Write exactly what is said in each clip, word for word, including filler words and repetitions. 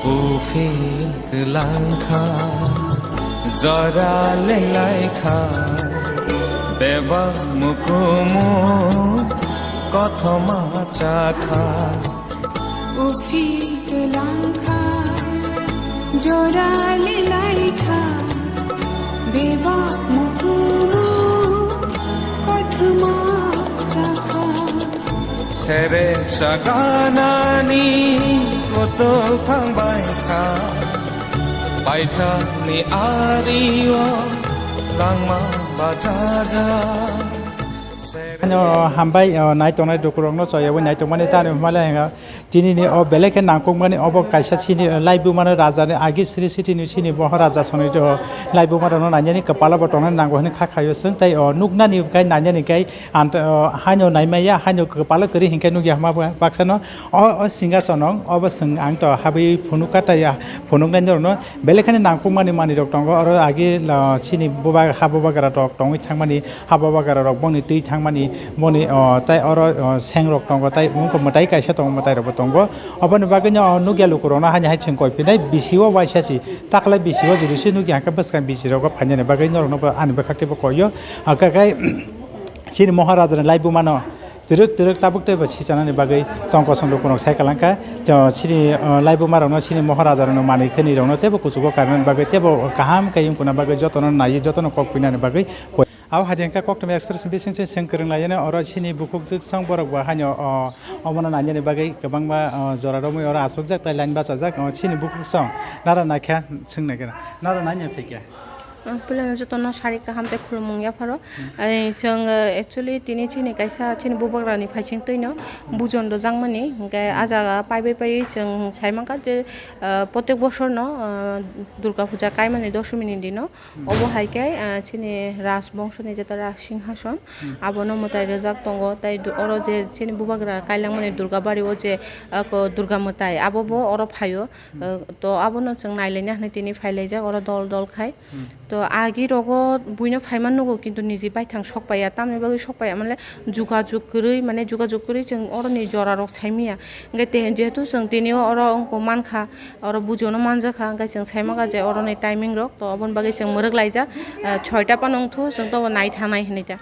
Uphil kwlangkha, jora lelaikha, bebak mukumu kothoma chakha. Uphil kwlangkha, jora lelaikha, bebak mukumu kothoma chakha. Sere saganani kotor thangbai kha, paithakni ario langma bajaja. Ano hambai, o, nai tongnai dukurokno choyawi nai tongmani tani hwnmale hinga. Tinini o belai khe nangkukmani obo kaisa chini, o, laibumano rajani agi sri sitini chini Moharaja songni o laibumarokno nanyani kwpalo bo tongnani nango hwnwi kha khaio chwng tei o nuknani kai nanyani kai Ant-, o, haino naimaya, haino kwpalo kwrwi hinkhe nukya hwnma ba-, baksano, o, o singasono, obo chwng ang to habwi phunukha tei, a, phunuknai norokno belai kheno nangkukmani manwirok tongo, oro agi, o, chini buba-, ha bubagra rok tongwi thangmani, ha bubagra rok bongni twi thangmani, boni, o, tei oro, o, sengrok tongo, tei wngkha mwtai kaisa tongo, mwtairokbo tongo. Oboni bagwino, o, nukya lukurokno haino hai chwng koi phinai, bisio waisa si, taklai bisio jodi se nukya hwnkhe bwskang bisirogo phainani bagwi norokno bo ani bwkhak teibo koio, hwnkhe khe, Chini Moharaja ni laibuma no twrwk twrwk tabuk teibo sichanani bagwi tong kosong rok no sai kalangkha. Chini, uh, laibuma rok no chini Moharaja rok no manwi khwnwi rok no teibo kuchugo kainani bagwi teibo kaham khe wngkuna bagwi joto no naiwi joto no kok pinani bagwi. Abo hai khe Koktwma Express bising se chwng kwrwng lai no oro chini bukhuk jwk song borok bo haino, uh, omo no nainani bagwi kwbangma, uh, jora romwi oro achukjak tei line bachajak, uh, chini bukhuk song nara naikha swng nai gana nara nanya phaikha. Ang puilano jotono sari kaham tei khulumung yapharo. Hmm. Ai, chwng, eh, actually tini chini kaisa chini bubagrani phaising twino bujon rwjakmani, hwnkhe ah jaga paibai paiwi chwng sai mankha je, eh, protek bosorno, eh, Durga Puja kaimani doshomini dino. Hmm. Obo hai khe, eh, chini Raj bongsoni jeta Raj Singhason, hmm, abono mwtai rwjak tongo, tei du-, oro je chini bubagra kailangmani Durga bari o je, eh, ko Durga mwtai, abo bo oro phaio. Hmm. Eh, to abono chwng nailaina hwnwi tini phailaijak oro dol dol khai. Hmm. To agi rogo buino phaima nugo, kintu niji baithang sok paiya, tamni bagwi sok paiya, mane jugajug kwrwi, mane jugajug kwrwi chwng oroni jora rok saimanya. Hwnkhe te, jehetu chwng tini o oro wngkha mankha, oro bujono manjakha, hwnkhe chwng saimankha je oroni timing rok, to oboni bagwi chwng mwrwk laijak, eh, soita phano wngthu, chwng tobo naithanai hinwi ta.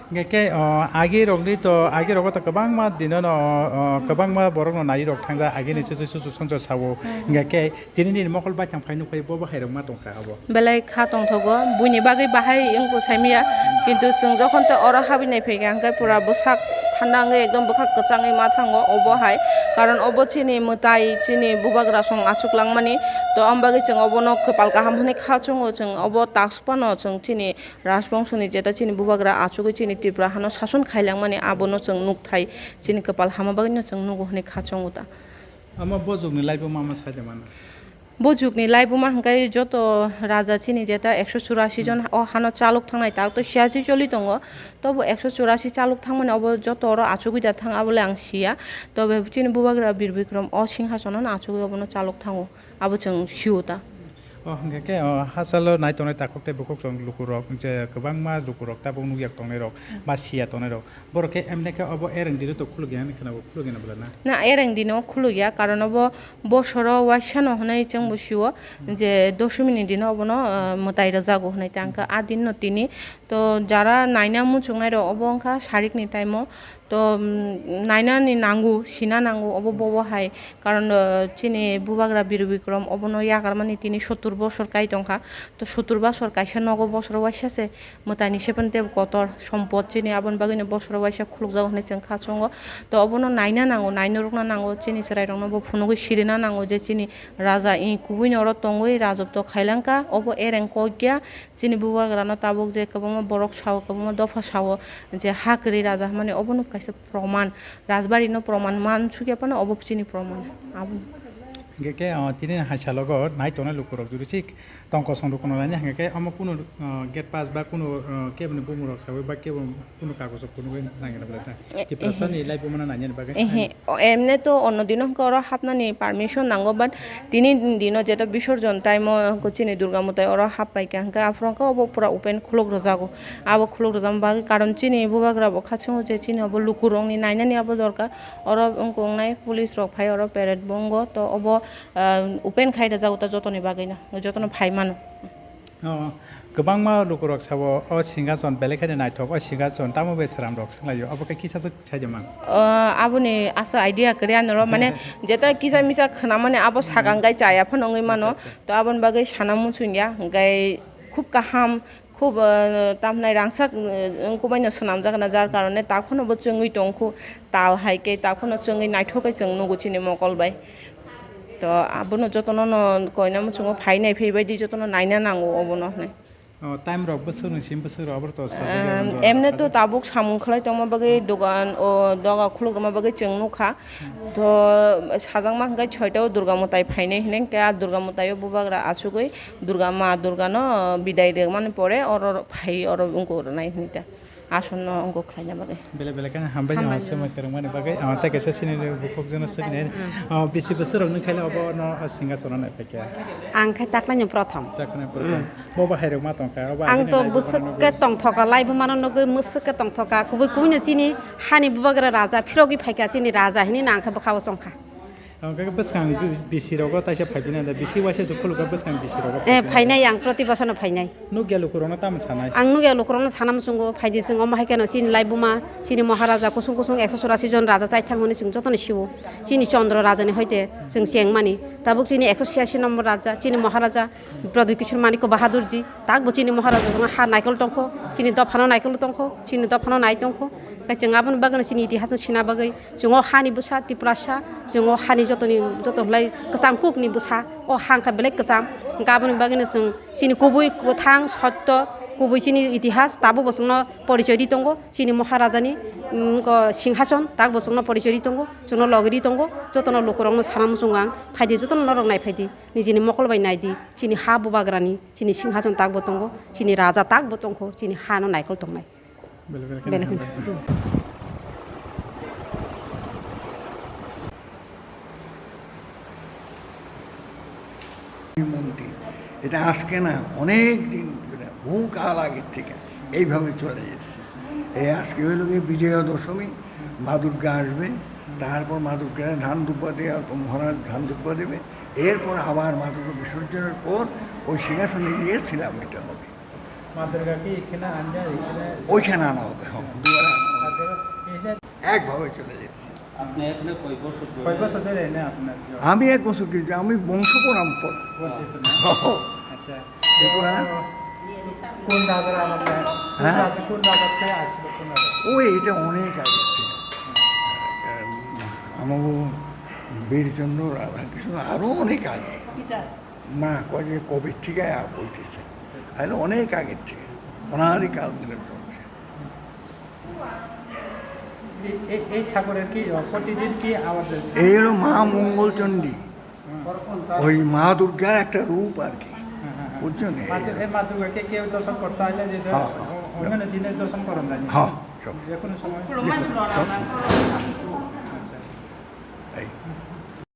Hingke ke, o, agi rokni to, agi rogo to kwbangma dino no, o, kwbangma borok no nai rok thangjak, agini chuchu chuchu sonjo sao. Hmm. Hingke ke, tini nini mokol baithang phai nukphai bo bo hai rok ma tongkha abo. Belai kha tongthogo, buini bagwi bahai wngkha saimanya, kintu chwng jokhon to oro habwi nai phaikha, hingke pura bwsak thanda wngwi ekdom bwkhak kwchangwi ma thango obo hai, karon obo chini mwtai, chini bubagra song achuk langmani, to ang bagwi chwng obono kwpal kaham hwnwi kha chwngo, chwng obo task phano chwng chini Rajbongsoni jeta chini bubagra achugwi chini Tripura hano sason khailangmani abono chwng nukthai chini kwpal hama bagwino chwng nugo hwnwi kha chongo ta. Omo bojokni laibuma ma sai de mano? Bojokni laibuma hwnkhe joto raja chini jeta ekso churasi jon o hano chalok thangnai tak to siya si choli tongo. Tobo ekso churasi chalok thangmani obo joto oro achugwi da thang abole ang siya. Tobe chini bubagra Bir Bikram o singhasono achugwi obono chalok thango. Abo chwng sio ta. O, hwnkhe khe, o, hachalo nai tongnai takhuk tei bukhuk rok, lukurok, je kwbangma lukurok tabuk nukya tongnai rok, hmm, ba siya tongnai rok. Borok khe emne khe obo ereng dino to khuluk ya hinwi khwna bo khuluk ya na bwla na? Na, ereng dino khuluk ya, karon obo bosoro waisa no hwnwi chwng bo sio, hmm, je doshomini dino obono, o, mwtai rwjago hwnwi ta, hwnkhe, hmm, a din no tini to jara naina muchungnai rok obo wngkha sarikni time o. To, mm, nainani nango, sina nango, obo bobo hai. Karon, uh, chini bubagra Bir Bikram obono yakarmani tini sottur bosor kai tongkha. To sottur bosor kaisa nogo bosor waisa se mwtaini sepen tebo kotor sompot chini aboni bagwino bosor waisa khulukjago hinwi chwng kha chongo. To obono naina nango, naina rwkna nango, chini chwrairokno bo phunugwi sirina nango je chini raja i kubuino oro tongwi rajotw khailangkha, obo ereng kokya. Chini bubagrano tabuk je kwbangma borok sao, kwbangma dopha sao je ha kwrwi raja hwnmani, obono kaisa proman, rajbari no proman man sukya phano obo chini proman. Abo. Hingke ke, ah, tini hai salogo nai tongnai lukurok jodi se tong kosong rok no nai hingke ke omo kunu, ah, gate pass ba kunu, ah, keboni bumung rok sawi ba kebo kunu kagoz rok phunugwi nangya na belai ta. E-, Tiprasa ehe. Ni life bumana nangya ni bagwi. Ehe. O, emne to onno dino hwnkhe oro hapnani permission nango, but tini dino jeto bisorjon time o hwnkhe chini Durga Mutai oro hap paikha, hwnkhe aphuru hwnkhe obo pura open khuluk rwjago. Abo khuluk rwjakma bagwi karon chini bubagra bo kha chwngo je chini obo lukurokni nainani abo dorkar. Oro wngkha wngnai police rok phai oro parade bo wngo, to obo, ah, open khai rwjago ta jotoni bagwino, jotono phai mano. O, kwbangma lukurok sabo, "O singhason belai kheno naithok, o singhason tamo bai sramrok swnglaio?" Abo khe kisa swk sai de man. O, aboni asa idea kwrwi anoro, mane, jeta kisa misa khwnamani abo sakang gai chaya phano wngwi mano. Acha, acha. To aboni bagwi sana muchungya, hwnkhe khub kaham, khub, o, tamhnai rangchak, o, wngkukbai no swnamjak na, jar karone tak phano bo chwngwi tongkhu, tal hai khe tak phano chwngwi naithok khe chwng nugo chini mokol bai. To abono jotono no koina muchungo phainai phaibaidi jotono naina nango obono hinwi. O, time rok bwswk ni sim bwswk rok aboro to sajagwi. Em, aboni emne to jora tabuk samung khlai tongma bagwi dogan, o, doga khuluk rwma bagwi chwng nukha. To sajakma hwnkhe soita o Durga Mutai phainai hinwi hwnkhe a Durga Mutai o bubagra achugwi Durga Ma Durga no bidai rwmani pore oro phai oro wngkuk rwnai hinwi ta. Asonno wngkuk khlaina bagwi. Belai belai kheno hambai. Hambai. Swmai kwrwngmani bagwi. Ah, tei kaisa sini bukhuk jona swkni. Ah, bisi bwswk rokni khaila obo no singhasono nai phaikha? Ang khai taklaino prothom. Taklaino prothom. Bo bo hairok ma tongkha, obo ang to hairokni bwswk khe tongthoka, laibuma no nugwi mwswk khe tongthoka. Kubui kubui no chini hani bubagra raja phirogwi phaikha, chini raja hinwi no ang khe bwkha o chongkha. Ang khe bwskang bi-, bisi rogo taisa phaiphinai da, bisi waisa se khulukha bwskang bisi rogo. Eh, phaiphinai. Phainai, ang proti bosono phainai. Nukya lukurokno tamo sanai? Ang nukya lukurokno sana muchungo, phaidi chwng omo hai kheno chini laibuma, chini Maharaja kusung kusung ekso churasi jon raja chai thang hwnwi chwng jotono sio. Chini Chandra Rajani hoite chwng chengmani. Tabuk chini ekso chhiyasi nombor raja, chini Maharaja Pradyut Kishore Manikya Bahadurji, takbo chini Maharaja jwng ha naikol tongkho, chini dophano naikol tongkho, chini dophano nai tongkho. Tei chwng aboni bagwino chini itihasno sina bagwi, chwng o hani bwsa Tiprasa, chwng o hani jotoni, joto hwlai kwcham kukni bwsa, o ha wngkha belai kwcham. Hwnkhe aboni bagwino chwng chini kubui kwthang, sotto, kubui chini itihas tabukbo chwngno porichoi ri tongo, chini Maharajani, mm, ko singhason tabukbo chwngno porichoi ri tongo, chwngno logi ri tongo, jotono lukurokno sana muchungo ang, phaidi jotono norok nai phaidi, nijini mokol bai naidi, chini ha bubagrani, chini singhason takbo tongo, chini raja takbo tongkho, chini hano naikol tongnai. Belai belai kheno. Belai kheno. মন্দির। এটা আজকে না, অনেক দিন ধরে, বহুকাল আগের থেকে এইভাবে চলে যেতেছে। এই আজকে হইল গিয়ে বিজয়া দশমী, মা দুর্গা আসবে, তারপর মা দুর্গা ধান দুব্বা দেবে, তারপর মহারাজ ধান দুব্বা দেবে, এরপর আবার মা দুর্গা বিসর্জনের পর ওই সিংহাসনে গিয়ে শিলা বৈঠক হবে। মা দুর্গা কি এখানে আনবে, এখানে? ওইখানে আনা হবে, হ্যাঁ, দুয়ারে আনা হবে। আচ্ছা, এখানে একভাবে চলে যেতেছে। আপনি এখানে কয় বছর ধরে? কয় বছর ধরে এনে আপনার? আমি এক বছর কি, আমি বংশ পরম্পরা। বলছি তো না। আচ্ছা। ত্রিপুরা। কোন রাজার আমলে? কোন হ্যাঁ? রাজা, কোন রাজার থেকে আসলো, কোন রাজা? ওই এটা অনেক আগে থেকে। আমার বীরচন্দ্র, রাধাকৃষ্ণ, আরো অনেক আগে। না, কয় যে কবে থেকে কইতেছে। তাহলে অনেক আগের থেকে, অনাদিকাল ধরে চলছে। এই, এই, এই ঠাকুরের কি, আহ, প্রতিদিন কি আওয়াজ হয়? এই হলো মা মঙ্গলচণ্ডী, হুম। ওই মা দুর্গার একটা রূপ আর কি, হুম, হুম, হুম। বুঝছো না? মা দুর্গা, এই মা দুর্গাকে কেউ দর্শন করতে হলে যে, হ্যাঁ, হ্যাঁ। অ-, অন্যান্য দিনে দর্শন করেন না? হ্যাঁ, সব। যে কোনো সময়? যে কোনো, সব। আচ্ছা। এই।